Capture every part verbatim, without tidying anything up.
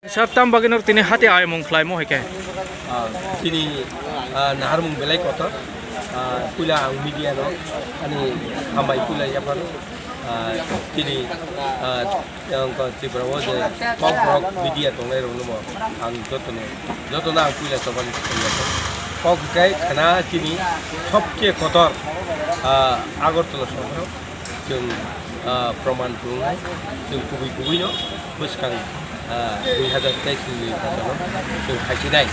Sir, tam bagwi no tini hati ayamung khlaimo hai khe? Ah, tini, ah, naharmung belai kotor. Ah, puila ang media no ani hambai puila yapharo. Ah, tini, ah, ang ko Tripura o je kok borok media tongnai rok no ang joto no, joto no ang puila chobani kok kai khana tini sobche kotor, ah, Agartala sohor. Chwng, ah, proman phunuknai, chwng kubui kubui no bwskang, ah, dui hazar teis ni nirbachono chwng phaisinai.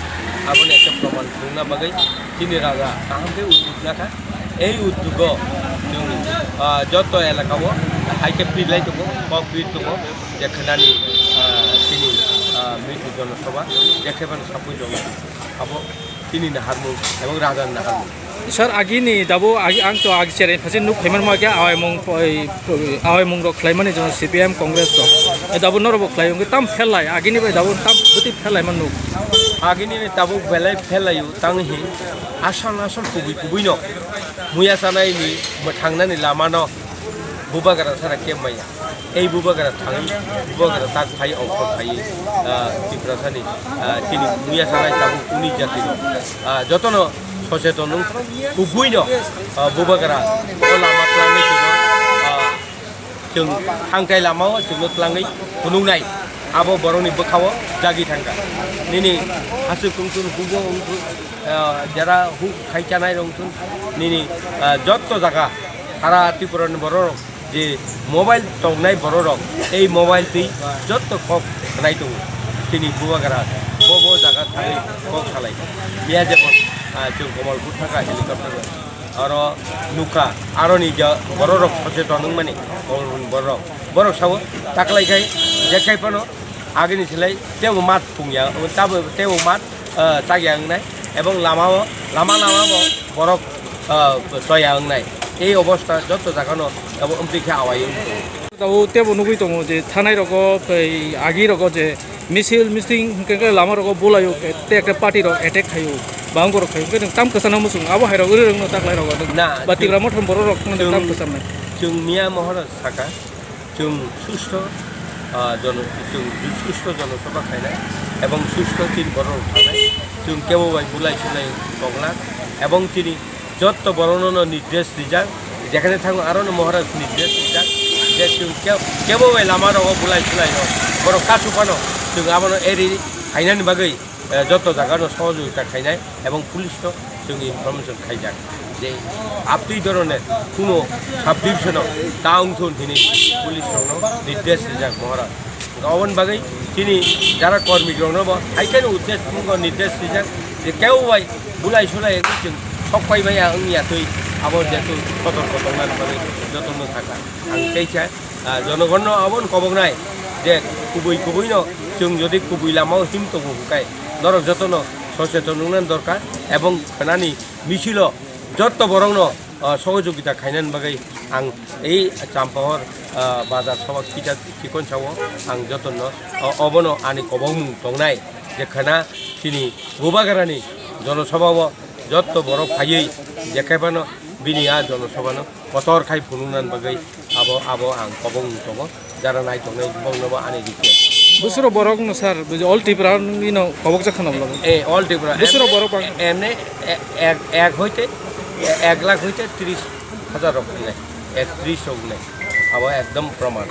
Aboni ekhe proman phunukna bagwi chini raja kaham khe udduk nakha. Ei uddugo chwng, ah, joto elaka o hai khe pir lai tongo, kok pir tongo, je khnani, ah, chini, ah, mithi jonosabha, je khe phano sapui tongo. Abo chini naharmung ebong raja ni naharmung. Sir, agini dabo agi ang to agi chereng phasin nuk phaiman ma khe awaimung poi, awaimung rok khlaimani jora C P M Congress rok. E dabo norok bo khlai wngkhe tam phelai, agini bai dabo tam bwtwi phelai man nuk. Agini ni tabuk belai phelaio tang hi asal asal kubui kubui no muya sanai ni mwthangnani lama no bubagra sara kemaya. Ei bubagra thangwi, bubagra tak phai ongkhor phaiwi, ah, Tiprasani, ah, chini muya sanai tabuk uni jatino, ah, jotono socheton wng kubui no, ah, bubagra o lama twlangwi chwngno, ah, chwng thangkai lamao chwngno twlangwi phunuknai. Abo borokni bwkhao jagwi thangkha. Nini hasuk wngthun, hugo wngthun, ah, jera huk khai chanai rok wngthun, nini, ah, jotto jaga sara Tripura ni borok rok je mobile tongnai borok rok, ei mobile twi jotto kok khnai tongo. Chini bubagra bo bo jaga thangwi kok salai. Miya jemon, ah, chwng Kamalpur thangkha helicopter bai. Oro nukha, aroni je borok rok socheton wngmani, Kamalpur ni borok rok. Borok sao taklai khai, jekhai phano agini silai tebo mat phungya, tabo tebo mat ah, chakya wngnai, ebong lamao, lama lamao borok, ah, choya wngnai. Ei obostha joto jagano abo wngtwi khe awai wng tongo. Tabuk tebo nugwi tongo je thanai rogo tei agi rogo je misil mising hwnkhe khe lama rogo bulaio tei ekta party rok attack khaio, bangorok khaio, hwnkhe nwng tam kwchangno muchung abo hai rok uri rokno taklai rogo. Na, ba chwng, Tipra Motha ni borok rok phano tam chwng, kwchangnai. Chwng miya mohoro saka. Chwng susto, ah, jono-, chwng susto jonosabha khainai ebong susto chini borok rok thangnai. Chwng kebo bai bulai sulai tonglak ebong chini jotto borokno no nirdesh rijak, jekhane thango aro no Maharaj nirdesh rijak je chwng ke-, kebo bai lama rogo bulai sulai rok borok kasu phano chwng abono eri khainani bagwi eh, joto jagano sohojogita khainai ebong police no chwng information khaijak je aptwi dhoroner kuno sub division o ta wngthun hinwi police rokno nirdesh rijak Maharaj. Oboni bagwi chini jara kormi rokno bo hai kheno uddesh nirdesh rijak je kebo bai bulai sulai wngwi chwng sok pai maya wngya twi abo jehetu sotorko tongnani bagwi jotono sakha. Ang teisa ah, jonogonno aboni koboknai je kubui kubui no chwng jodi kubui lamao him tongo hwnkhe norok jotono socheton wngna dorkar ebong khnani misil o jotto borokno, ah, sohojogita khainani bagwi ang ei Champahor, ah, bazar sobha kisa chikon sao ang jotono, ah, obono ani kobokmung tongnai je khna chini bubagrani jonosabha o jotto borok phaiwi jekhai phano bini a jonosabha no kotor khai phunuknani bagwi abo, abo ang kobok wng tongo, jara nai tongnai bongno bo ani request. Busuro borok no sir, buji all Tripura ni no kobok jak khana bwlamo. Eh, all Tripura. Busuro borok bang. Emne, e-, ek, ek hoite, e-, ek lakh hoite tris hajar rok wngnai, ek tris rok wngnai. Abo ekdom proman.